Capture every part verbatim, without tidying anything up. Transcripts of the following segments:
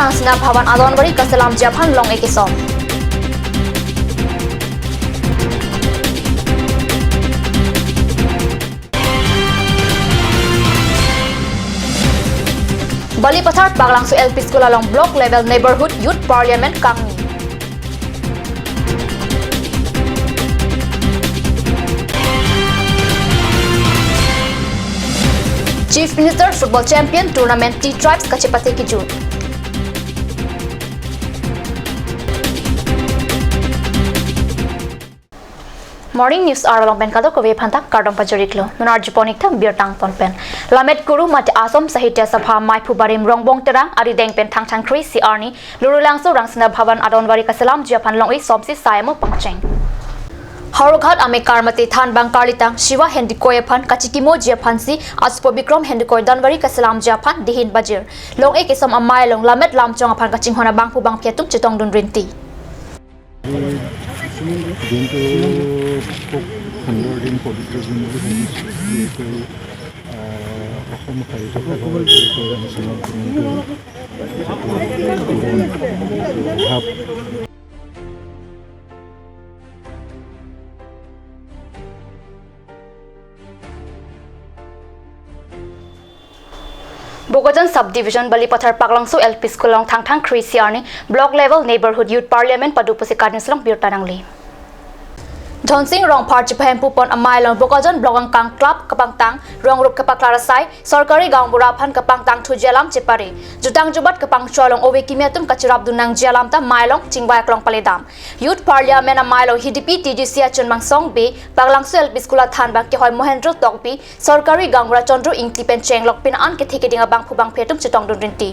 Rangsina Bhavan Adonbari kaselamji aphan long-e kesom. Balipathar Paklangso L P School along Block Level Neighborhood Youth Parliament kangni. Chief Minister Football Champion Tournament T-Tribes kachepate kejut. Morning News Hour along pen kadokave aphanta kardom pajir-iklo. Non arjupon-ik than birta angton pen. Lammet kuru mate Assam Sahitya Sabha maiphu barim Rongbong Terang arideng pen Thangthang kre-isi arni Lurulangso Rangsina Bhavan Adonbari kaselamji aphan long-e somsi sai amo pangcheng. Howraghat amekar mate thanbang karlitang Shiva Hendikoi aphan kachikimoji aphansi asopo Bikram Hendikoi Adonbari kaselamji aphan dihin bajir. Long-e kesom amei along lammet lamchong aphan kachinghon abangphu bangphi atum chetongdun rinti. দিনটো খুব সুন্দৰ দিন, পবিত্ৰ দিন বুলি ভাবিছোঁ। যিহেতু, আহ, অসম সাহিত্য সভাৰ যিটো ৰাংচেনৰ দিনটো যিটো পূৰণ, যিটো অভাৱ, Bokajan Subdivision Balipathar Paklangso L P School along Thangthang kre-isi arni Block Level Neighborhood Youth Parliament pado pusi kadin selong birta nangli. Dhonsing Rongphar chipahemphu pon amei along Bokajan Block angkang club kapangtang rong rup kapaklar asai, sorkari gaonbura aphan kapangtang thuji alam chepare. Jutang jubat kapangcho along ove kimi atum kacherapdun nangji alam ta amei along chingvai aklong paledam. Youth Parliament amei along H D P T D C achun mangsong be Paklangso L P School athanbang kehoi Mohendro Tokbi, sorkari gaonbura Chandra Ingti pen chenglok pin an kethe keding abangphu bangphi atum chetongdun rinti.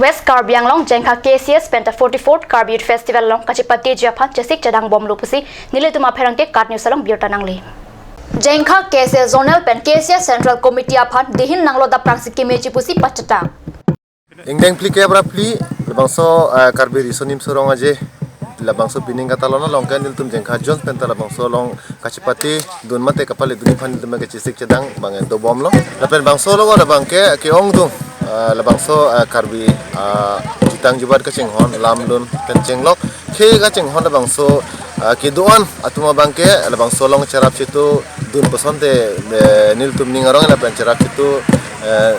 West Karbi Anglong Jengkha K C S penta forty-fourth Karbi Youth Festival along kachepateji aphan chesik chedangbomlo pusi nelitum apherangke KAT News along birta nangli. Jengkha K C S Zonal pen K C S Central Committee aphan dihin nanglo dap prangsi kemeji pusi pachethang. Ingdeng phlikep ra phli, labangso, eh, Karbi Riso Nimso Rong Aje, labangso pining katalon along ke nelitum Jengkha Zone penta labangso along kachepatedun mate kapaledun aphan nelitum kachesik chedang abang dobomlo. Lapen bangso along abangke ke-ongdung, eh, labangso, eh, Karbi, eh, jutang jubat kachinghon, lamlun pen chenglok, khe kachinghon labangso, eh, kedo-an atum abangke labangso along cherap chetudun puson te, eh, nelitum ning arong lapen cherap chetu, eh,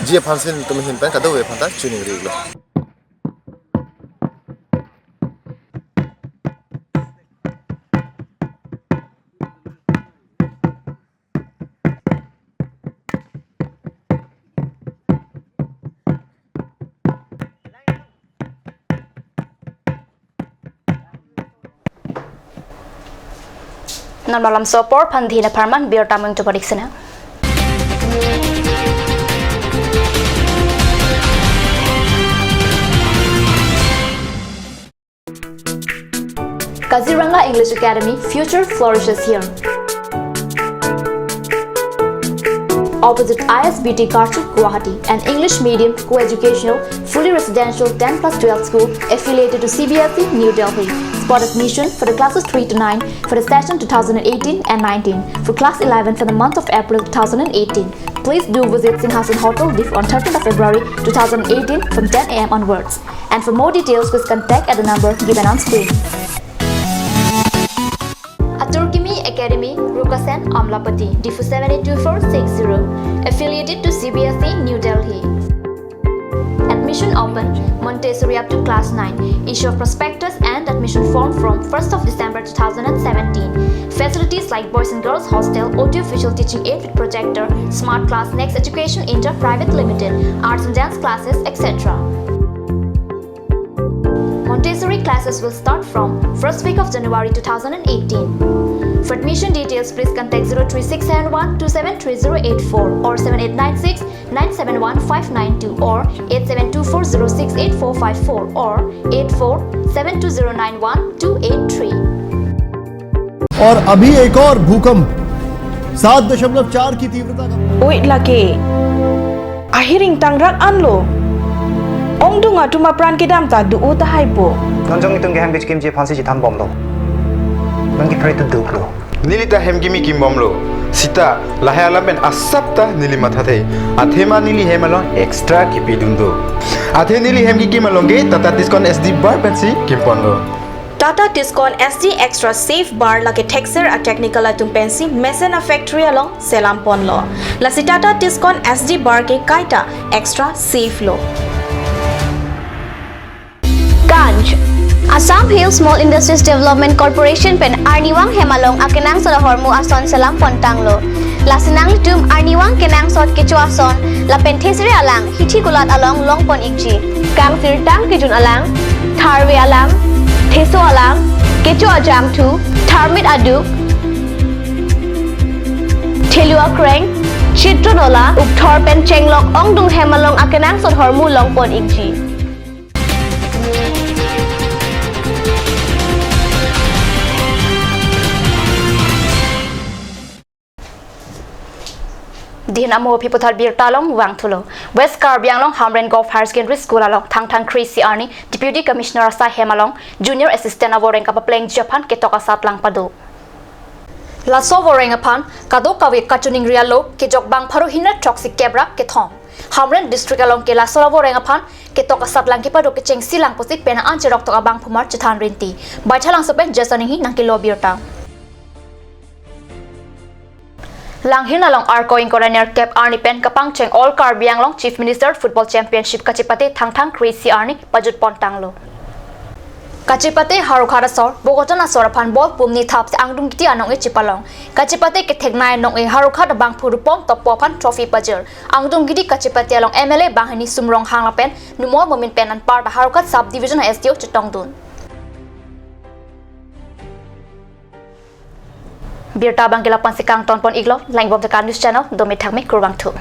ji aphansi nelitum ahin pen kadokave aphanta choningri-iklo. Non malam sopor phan dihin apharman birta mung tuparik sena. Kaziranga English Academy, future flourishes here. Opposite I S B T Karchuk, Guwahati, an English medium co-educational, fully residential ten plus twelve school affiliated to C B S E, New Delhi. Spot admission for the classes three to nine for the session two thousand eighteen and nineteen, for class eleven for the month of April two thousand eighteen. Please do visit Singhasan Hotel, Diphu on thirteenth of February two thousand eighteen from ten A M onwards. And for more details, please contact at the number given on screen. Atur Kimi Academy, Rukasen, Amlapati, Diphu seven eight two four six zero, affiliated to C B S E, New Delhi. Admission open, Montessori up to class nine. Issue of prospectus and admission form from first of December two thousand seventeen. Facilities like boys and girls hostel, audio visual teaching aid with projector, smart class, Next Education India Private Limited, arts and dance classes, et cetera. Montessori classes will start from first week of January two thousand eighteen. For admission details, please contact zero three six seven one two seven three zero eight four or seven eight nine six nine seven one five nine two or eight seven two four zero six eight four five four or eight four seven two zero nine one two eight three. और अभी एक और भूकंप सात दशमलव चार की तीव्रता का। Oi lake. Ahiring tangrak anlo. Ongdung atum apran kedam ta do-o tahai po. Non jong itum ke hem kechikimji aphansi chethanbomlo. Non ke pray to duklo. Neli ta hem kimi kimbomlo. Sita, lahai alam pen asap ta neli mathathe. Athema neli hem along extra kipidun do. Athe neli hem kekim along ke Tata Tiscon S D bar pensi kimponlo. Tata Tiscon S D Extra Safe Bar lake thekser a technical atum pensi mesen a factory along selam ponlo. Lasi Tata Tiscon S D bar ke kaita extra safe lo. Ganj. Assam Hill Small Industries Development Corporation pen arnivang hem along akenangsot ahormu ason selam pontanglo. Lasi nanglitum arnivang kenangsot kecho ason lapen thesere alang hithi kulat along longpon ikji. Kangsirtang kejun alang, tharve alang, theso alang, kecho ajangthu, tharmit aduk, thelu akreng, chitron ola, ukthor pen chenglok ongdung hem along akenangsot hormu longpon ikji. Dihin amo aphi puthot birta along vangthulo. West Karbi Anglong Hamren Govt Higher Secondary School along Thangthang kre-isi arni Deputy Commissioner asai hem along Junior Assistant avoreng kapaplengji aphan ketok asatlang pado. Laso avoreng aphan kadokave kachiningri alo kejok bang pharo hini throksi kep ra kethom. Hamren District along ke laso avoreng aphan ketok asatlang kepado kechengsi lang pusi pen an cheroktok abangphu mar chethan rinti. Baithalangso pen Jason Inghi nangkelo birta. Langhir along Arkoi ingkoi ra nerkep arni pen kapangcheng All Karbi Anglong Chief Minister Football Championship kachepate Thangthang kre-isi arni pajut pontanglo. Kachepate Howraghat asor Bhogotan asor aphan ball pumni thapsi angdung kiti anong-e chepalong. Kachepate ketheknei anong-e Howraghat abangphu Rupom Tokpo aphan trophy pajir. Angdung kiti kachepate along M L A banghini Sum Ronghang lapen Numal Momin pen anparta Howraghat Sub Division S D O chetongdun. Birta abang ke lapu-ansi kangtonpon iklo, langbom teka news channel, dome thakme kurvangthu.